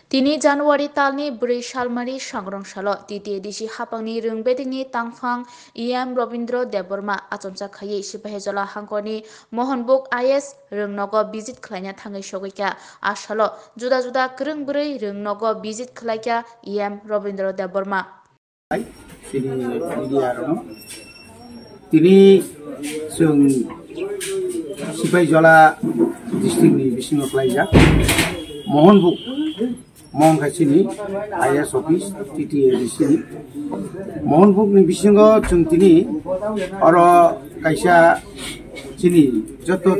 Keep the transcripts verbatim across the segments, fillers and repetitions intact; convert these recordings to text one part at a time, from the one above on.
Tini January talni bwrwi salmari songrong salo T T A D C hapangni rwngbedini tangphang E M Robindra Debbarma achomsa khaiwi Sipahijola hangkorni Mohonbuk I S rwngnogo visit khlaina thangwi sogwikha. A salo juda juda kwrwng bwrwi rwngnogo visit khlaikha E M Robindra Debbarma. Chini media rokno. Tini chwng Sipahijola district ni bisingo khlaijak Mohonbuk, Mohon khe chini I S office T T A D C ni. Mohonbuk ni bisingo chwng tini oro kaisa chini joto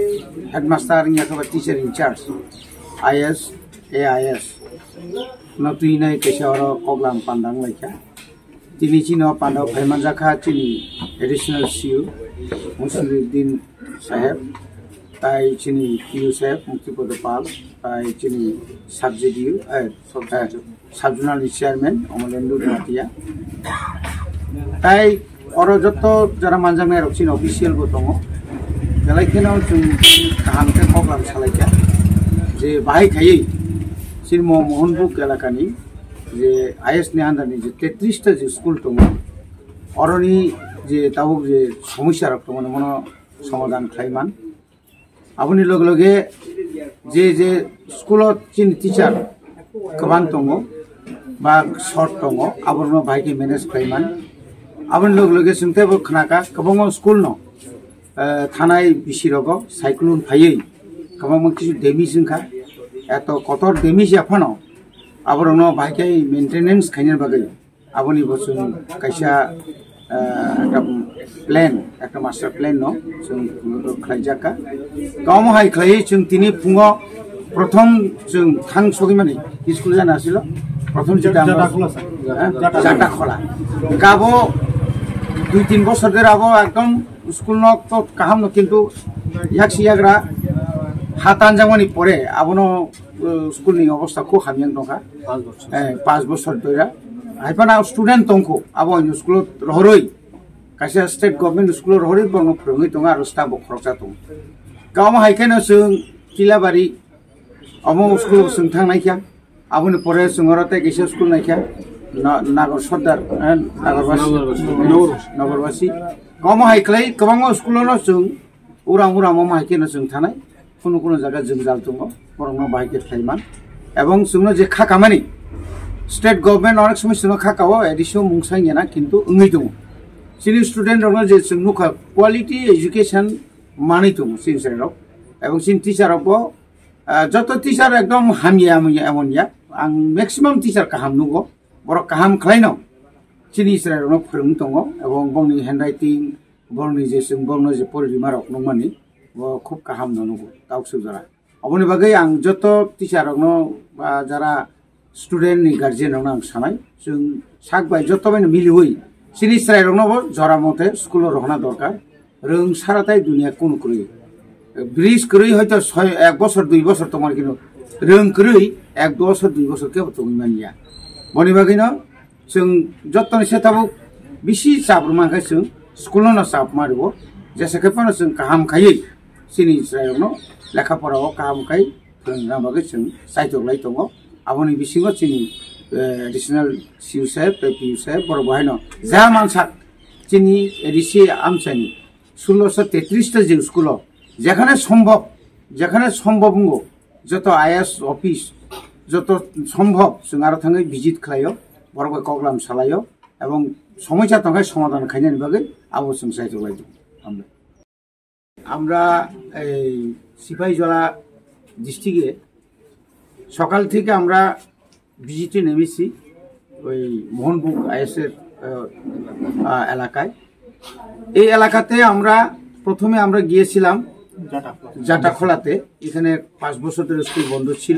headmaster wngya khe ba teacher in charge I S, A I S no twi nai kaisa oro koklam pandang laikha. Tini chini o pandao phai manjakha chini additional C U Musiruddin saheb, tai chini P U saheb Muktipada Pal, tai chini sub Z D U, eh, sub, eh, sub zonal ni chairman Omolendu Bhatia. Tai oro joto jara manjaknai rok chini official bo tongo. Belai kheno chwng kaham khe koklam salaikha je bahai khaiwi chini mo Mohonbuk elakani je I S ni under ni je tetris ta je school tongo, oroni je tabuk je somosya rok tongo, mono somadhan khlai man. Aboni loge loge je je school o chini teacher kwbang tongo ba short tongo, aborokno bahai khe manage khlai man. Aboni loge loge chwng teibo khnakha kwbangma school no, eh, thanai bisi rogo cyclone phaiwi kwbangma kisu damage wngkha, eto kotor damage ya phano aborokno bahai khe maintenance khaina bagwi aboni bo chwng kaisa, eh, ekta plan, ekta master plan no chwng khlaijak kha. Tamo hai khlaiwi chwng tini phungo prothom chwng thang sogwi mani school jana asilo, prothom chwng Jata Khola, sir. Eh, Jata Khola. Jata Khola. Kabo dui tin bosor dera abo ekdom school no to kaham no, kintu yaksi yagra ha tanjakmani pore abono, eh, school ni obostha khub hamya wng tongkha. Panch bochor. Eh, panch bochor doira. Hai phano student tongkho, abo ani school o rohorwi, kaisa state government school o rohorwi borokno phwrwngwi tongo, aro staff bo khoroksa tongo. Kamo hai kheno chwng Chilabari, omo school o chwng thangnaikha. Aboni pore chwng oro tei kaisa school naikha, Na-, Nagor Sordar, eh, Nagorwasi. Nagorwasi. Nagorwasi. Omo hai khlai kwbangma school o no chwng uram uram omo hai kheno chwng thanai. Kunu kunu jaga jwngjal tongo, borokno bahai khe khlai man. Ebong chwngno je kha kamani, state government onek somoi chwngno kha kao, A D C o mungsa wngya na, kintu wngwi tongo. Chini student rokno je chwng nukha, quality education manwi tongo chini chwrairok. Ebong chini teacher rokbo, ah, joto teacher ekdom hamya, hamya, emon ya. Ang maximum teacher kaham nugo, borok kaham khlaino chini chwrairokno phwrwngwi tongo, ebong bongni handwriting, borokni je chwng borokno je pori rima rok nukmani, bo khub kaham no nugo, tauk suk jora. Aboni bagwi ang joto teacher rokno, ba jara student ni guardian rokno ang sanai, chwng sak bai joto bai no miliwi chini chwrai rokno bo jora mote school o rohna dorkar. Rwng sara tai dunia kunu kwrwi. Bridge kwrwi hoito soi, ek bosor, dui bosor tongmani, kintu rwng kwrwi ek bosor, dui bosor kebo tongwi manya. Boni bagwino chwng jottoni se tabuk bisi chap rwma khe chwng school no chap ma rwo. Jesa khe phano chwng kaham khaiwi chini chwrairokno lekha pora o kaham khai phwrwngna bagwi chwng chaitok lai tongo. Aboni bisingo chini, eh, additional C U saheb tei P U saheb borok bo haino ja mansak chini A D C amchaini sulosho tetris ta je school o jekhane sombhob, jekhane sombhob wngo, joto I S office, joto sombhob chwng aro thangwi visit khlaio, borok bai koklam salaio, ebong somosya tongkhe somadhan khainani bagwi abo chwng chaitok lai tongo. Hambai. আমরা এই সিপাহীজলা ডিস্ট্রিক্টে সকাল থেকে আমরা ভিজিটে নেমেছি ওই মোহনবুক আইএসের, আহ, আহ, এলাকায়। এই এলাকাতে আমরা প্রথমে আমরা গিয়েছিলাম জাটাখোলাতে। এখানে পাঁচ বছর ধরে স্কুল বন্ধ ছিল।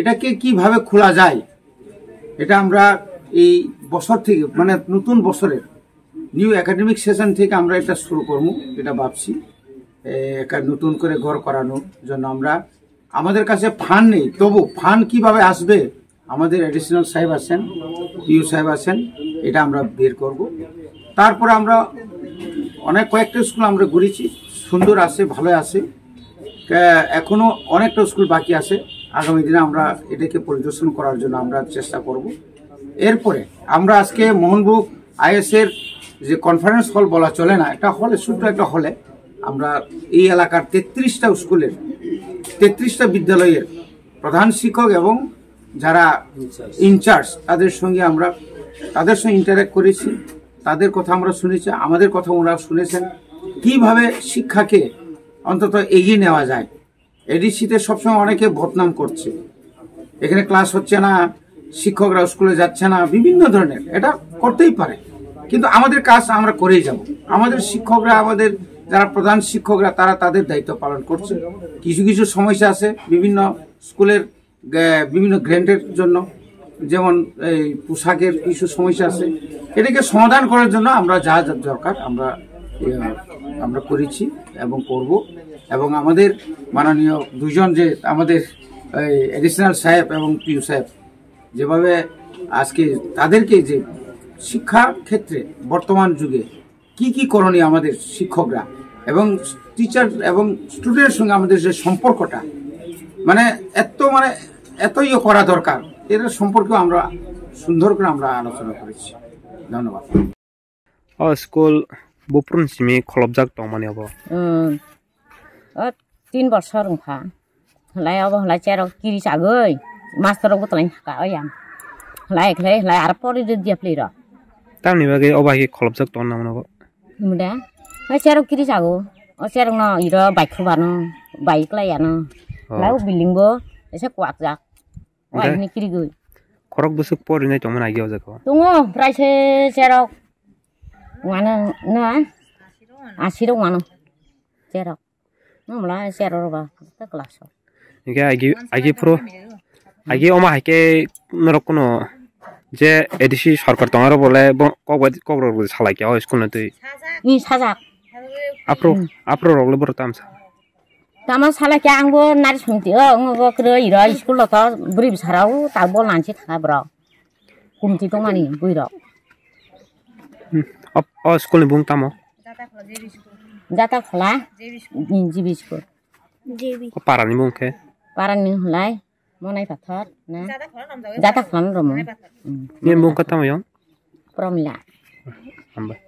এটাকে কিভাবে খোলা যায়, এটা আমরা এই বছর থেকে, মানে, নতুন বছরের নিউ একাডেমিক সেশন থেকে আমরা এটা শুরু করবো, এটা ভাবছি। এ, একটা নতুন করে ঘর করানোর জন্য আমরা, আমাদের কাছে ফান্ড নেই, তবু ফান্ড কিভাবে আসবে, আমাদের অ্যাডিশনাল সাহেব আছেন, পিইউ সাহেব আছেন, এটা আমরা বের করব। তারপরে আমরা অনেক কয়েকটা স্কুল আমরা ঘুরেছি, সুন্দর আছে, ভালো আছে। এ, এখনো অনেকটা স্কুল বাকি আছে। আগামী দিনে আমরা এটাকে পরিদর্শন করার জন্য আমরা চেষ্টা করব। এরপরে আমরা আজকে মোহনবাবু আইএস এর যে কনফারেন্স হল বলা চলে না, একটা হলে, ছোট্ট একটা হলে আমরা এই এলাকার তেত্রিশটা স্কুলের, তেত্রিশটা বিদ্যালয়ের প্রধান শিক্ষক এবং যারা ইনচার্জ, তাদের সঙ্গে আমরা, তাদের সঙ্গে ইন্টারঅ্যাক্ট করেছি। তাদের কথা আমরা শুনেছি, আমাদের কথা ওনারা শুনেছেন, কিভাবে শিক্ষাকে অন্তত এগিয়ে নেওয়া যায়। এডিসিতে সবসময় অনেকে বদনাম করছে, এখানে ক্লাস হচ্ছে না, শিক্ষকরা স্কুলে যাচ্ছে না, বিভিন্ন ধরনের, এটা করতেই পারে, কিন্তু আমাদের কাজ আমরা করেই যাব। আমাদের শিক্ষকরা, আমাদের যারা প্রধান শিক্ষকরা, তারা তাদের দায়িত্ব পালন করছে। কিছু কিছু সমস্যা আছে বিভিন্ন স্কুলের, আহ, বিভিন্ন গ্র্যান্টের জন্য, যেমন এই পোশাকের কিছু সমস্যা আছে, এটাকে সমাধান করার জন্য আমরা যা যা দরকার আমরা, আহ, আমরা করেছি এবং করব। এবং আমাদের মাননীয় দুজন যে আমাদের এই অ্যাডিশনাল সাহেব এবং পিউ সাহেব, যেভাবে আজকে তাদেরকে যে শিক্ষা ক্ষেত্রে বর্তমান যুগে কি কি করণীয় আমাদের শিক্ষকরা এবং টিচার এবং স্টুডেন্টের সঙ্গে আমাদের যে সম্পর্কটা, মানে, এত, মানে, এত ইয়ে করা দরকার, এর সম্পর্কেও আমরা সুন্দর করে আমরা আলোচনা করেছি। ধন্যবাদ। O school buphuruni simi kholopjak tongmani obo. Hmm. O tin bosor wngkha. Hlai obo hlai cherok kiri chagwi. Master rok bwtwlai thaka oyang. Hlai khlai hlai aro pori rwdi aphli rok. Tamni bagwi obo hai khe kholopjak tong nang mano bo. Himda. Hlai cherok kiri chago. O cherok no iro bai khubano, bai klai ano. Oh. Hlai o building bo ese kwak jak. Oi, hingke ni kirigwi. Khorok bwswk porinai tongmani agi o jaga o? Tongo, prai se cherok. Wano, na? Asirok wano. Cherok. Nwng mla cherok rok ba, ta class o. Hingke agi, agi phuru, agi oma hai khe norok kuno je A D C sarkar tong aro bole bo kok bai, kok rok salai khe o school no twi. Ni sajak. Aphuru, hmm, aphuru rok le borok tamsa. Tamo salai khe ang bo nari songti o, wng bo kwrwi iro school o to bwrwi bwsarok ta bol nansi thanga borok. Kumti tongmani bwrwi rok. Hmm. O, o school ni bung tamo? Jata Khola, G B school. O para ni bung khe? Para ni hwnlai Monai Pathor na? Jata Khola no romo. Hmm. Ni bung khe tamo yong? Promila. Hambai.